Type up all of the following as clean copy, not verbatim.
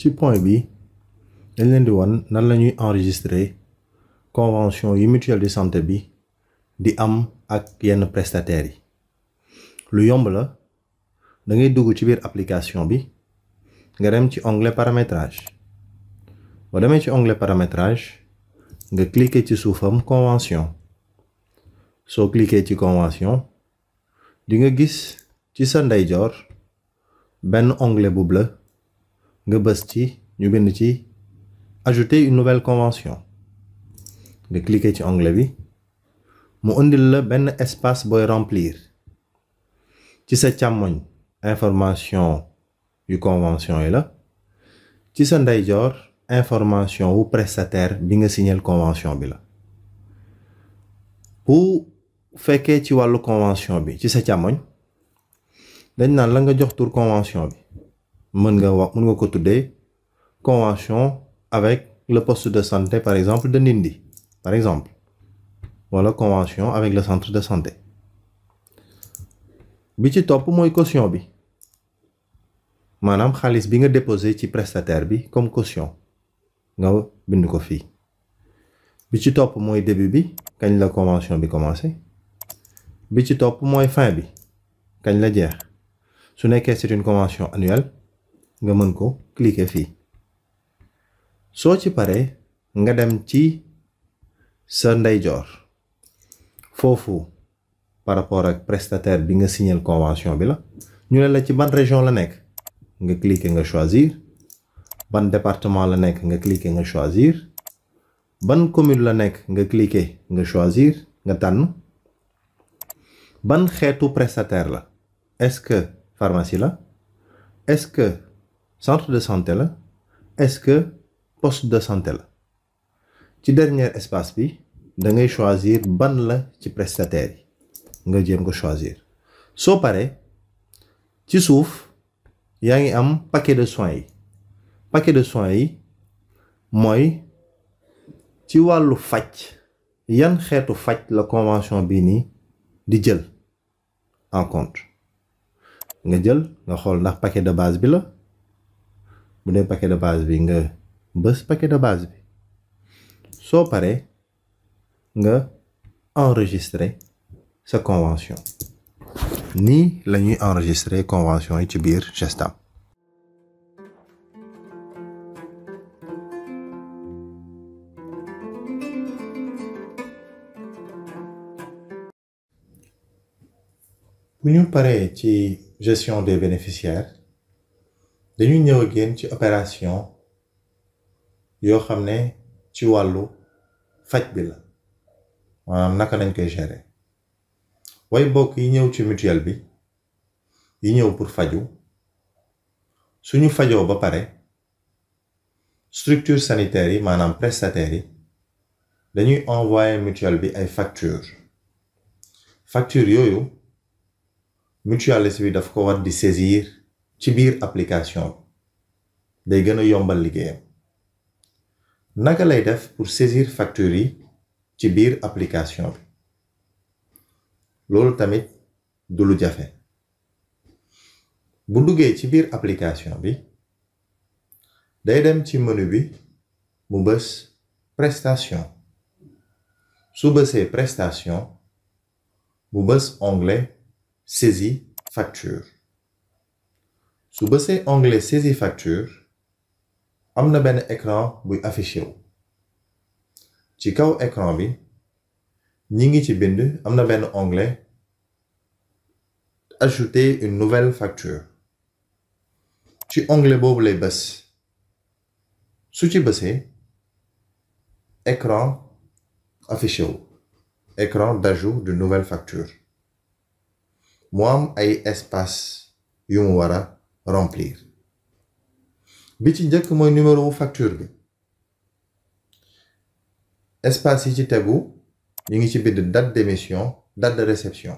ci point bi dañ leen di wan nan la ñuy enregistrer convention yi mutuelle de santé bi di am ak yenn prestataires yi lu yomb la da ngay dugg ci biir application bi nga dem ci onglet paramétrage boo demee ci onglet paramétrage nga cliquer ci suufam convention soo cliquer ci convention di nga gis ci sa ndeyjoor benn onglet bu bleu nga bës ci ñu bind ci ajouter une nouvelle convention nga cliquer ci onglet bi mu indil la benn espace booy remplir ci sa càmmoñ information yu convention yi la ci sa ndeyjoor information wu prestataire bi nga signal convention bi la bu fekkee ci wàllu convention bi ci sa càmmoñ dañ naan la nga jox tur convention bi mën nga ko tuddee convention avec le poste de santé par exemple de Ndindi par exemple wala convention avec le centre de santé bi ci topp mooy caution bi maanaam xaalis bi nga déposé ci prestataire bi comme caution nga bind ko fii bi ci topp mooy début bi kañ la convention bi commencé bi ci topp mooy fin bi kañ la jeex su nekkee c'est une convention annuelle nga mën ko cliquer fii soo ci paree nga dem ci sa ndeyjoor foofu par rapport ak prestataire bi nga signal convention bi la ñu ne la ci ban région la nekk nga cliquer nga choisir ban département la nekk nga cliquer nga choisir ban commune la nekk nga cliquer nga choisir nga tànn ban xeetu prestataire la est-ce que pharmacie la est-ce que centre de santé la est-ce que poste de santé la ci dernier espace bi da ngay choisir ban la ci prestataire yi nga jéem ko choisir soo paree ci suuf yaa ngi am paquet de soins yi paquet de soins yi mooy ci wàllu faj yan xeetu faj la convention bii nii di jël en compte nga jël nga xool ndax paquet de base bi la bu dee paquet de base bi nga bës paquet de base bi soo paree nga enregistrer sa convention nii la ñuy enregistrer convention yi ci biir Gestam. bu ñu paree ci gestion des bénéficiaires dañuy ñëw ak yéen ci opération yoo xam ne ci wàllu faj bi la maanaam naka lañ koy gérer way bokk yi ñëw ci mutuelle bi yi ñëw pour faju suñu fajoo ba pare structure sanitaire yi maanaam prestataires yi dañuy envoyer mutuelle bi ay facture yooyu mutualiste bi daf ko war di saisir ci biir application bi day gën a yombal liggéeyam naka lay def pour saisir facture yi ci biir application bi loolu tamit du lu jafe bu duggee ci biir application bi day dem ci menu bi mu bës prestation su bësee prestation mu bës onglet saisie facture su bësee onglet saisie facture am na benn écran buy affiché wu ci kaw écran bi ñi ngi ci bind am na benn onglet ajouter une nouvelle facture ci onglet boobu lay bës su ci bësee écran affiché wu écran d'ajout de nouvelle facture mu am ay espace yu mu war a remplir bi ci njëkk mooy numéro wu facture bi espace yi ci tegu ñu ngi ci bind date d'émission date de réception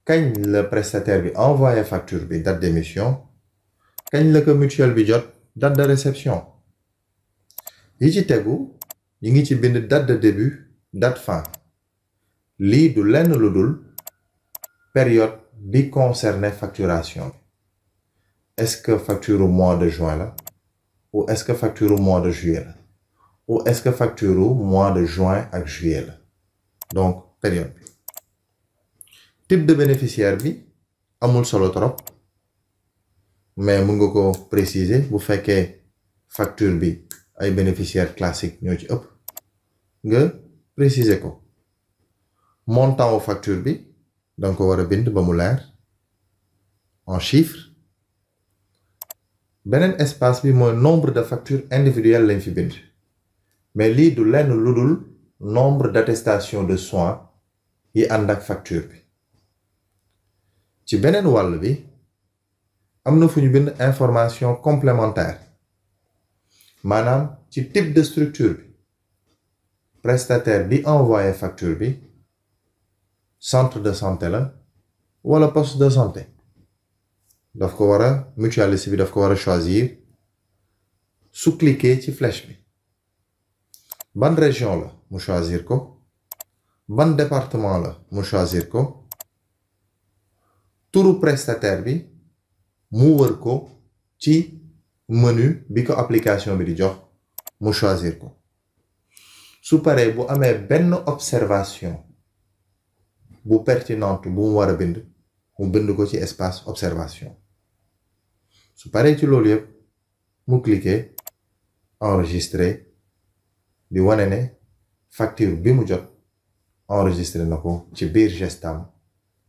kañ la prestataire bi envoyé facture bi date d'émission kañ la ko mutuelle bi jot date de réception yi ci tegu ñu ngi ci bind date de début date fin lii du lenn lu dul période bi concerné facturation bi est-ce que facture mois de juin la ou est-ce que facture mois de juillet la ou est-ce que facture mois de juin ak juillet la donc période bi type de bénéficiaire bi amul solo trop mais mën nga ko préciser bu fekkee facture bi ay bénéficiaires classiques ñoo ci ëpp nga préciser ko montant wu facture bi danga ko war a bind ba mu leer en chiffres beneen espace bi mooy nombre de factures individuelles lañ fi bind mais lii du lenn lu dul nombre d'attestations de soins yi ànd ak facture bi ci beneen wàll bi am na fu ñu bind information complémentaire maanaam ci type de structure bi prestataire bi envoyé facture bi centre de santé la wala poste de santé daf ko war a mutualiste bi daf ko war a choisir su cliquer ci flèche bi ban région la mu choisir ko ban département la mu choisir ko turu prestataire bi mu wër ko ci menu bi ko application bi di jox mu choisir ko su paree bu amee benn observation bu pertinente bu mu war a bind mu bind ko ci espace observation su paree ci loolu yëpp mu cliquer enregistrer di wane ne facture bi mu jot enregistré na ko ci biir gestam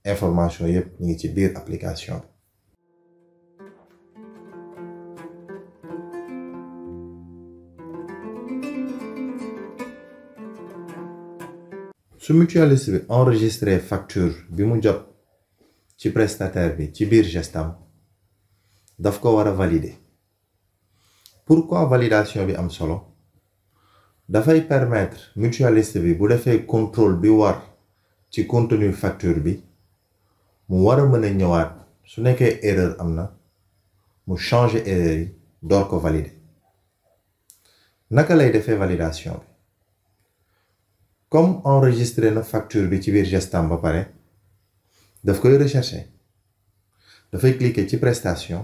information yëpp ñu ngi ci biir application bi su mutualiste bi enregistré facture bi mu jot ci prestataire bi ci biir gestam daf ko war a valider pourquoi validation bi am solo dafay permettre mutualiste bi bu defee contrôle bi war ci contenu facture bi mu war a mën a ñëwaat su nekkee erreur am na mu changer erreur yi door ko valider naka lay defee validation bi comme enregistré na facture bi ci biir gestam ba pare daf koy rechercher dafay cliquer ci prestation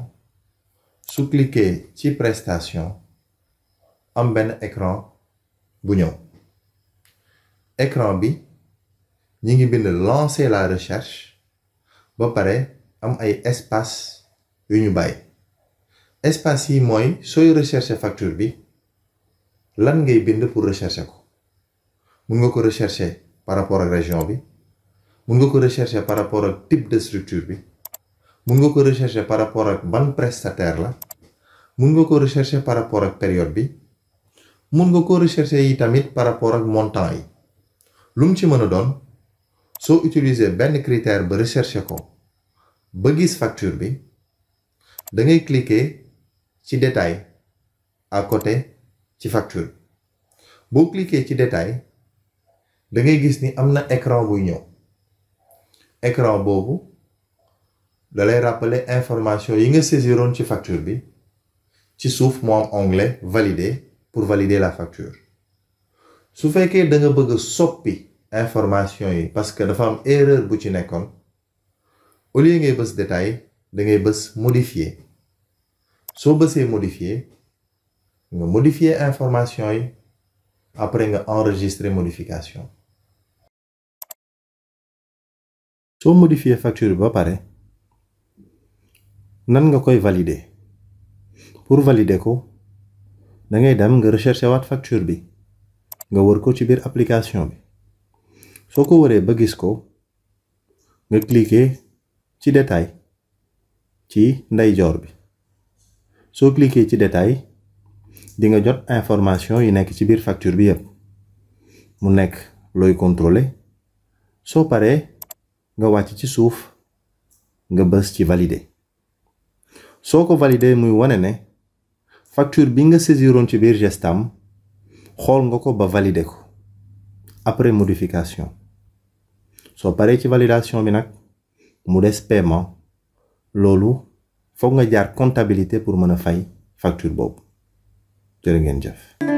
su cliquer ci prestation am benn écran bu ñëw écran bi ñi ngi bind lancer la recherche ba pare am ay espace yu ñu bàyyi espace yi mooy sooy rechercher facture bi lan ngay bind pour rechercher ko mun nga ko rechercher par rapport ak région bi mun nga ko rechercher par rapport ak type de structure bi mun nga ko rechercher par rapport ak ban prestataire la mun nga ko rechercher par rapport ak période bi mun nga ko rechercher yi tamit par rapport ak montant yi lu mu ci mën a doon soo utiliser benn critère ba rechercher ko ba gis facture bi da ngay cliquer ci détail à côté ci facture boo cliquer ci détail da ngay gis ni am na écran buy ñëw écran boobu da lay rappeler information yi nga saisiroon ci facture bi ci suuf moo am onglet valider pour valider la facture su fekkee da nga bëgg a soppi information yi parce que dafa am erreur bu ci nekkoon au lieu ngay bës détail da ngay bës modifier soo bësee modifier nga modifier information yi après nga enregistrer modification soo modifier facture ba pare nan nga koy valider pour valider ko da ngay dem nga rechercher waat facture bi nga wër ko ci biir application bi soo ko wëree ba gis ko nga cliquer ci détail ci ndeyjoor bi soo cliquer ci détail di nga jot information yi nekk ci biir facture bi yépp mu nekk looy contrôler soo paree nga wàcc ci suuf nga bës ci valider soo ko valider muy wane ne facture bi nga saisiroon ci biir gestam xool nga ko ba valider ko après modification soo paree ci validation bi nag mu des paiement loolu foog nga jaar comptabilité pour mën a fay facture boobu jërë ngeen jëf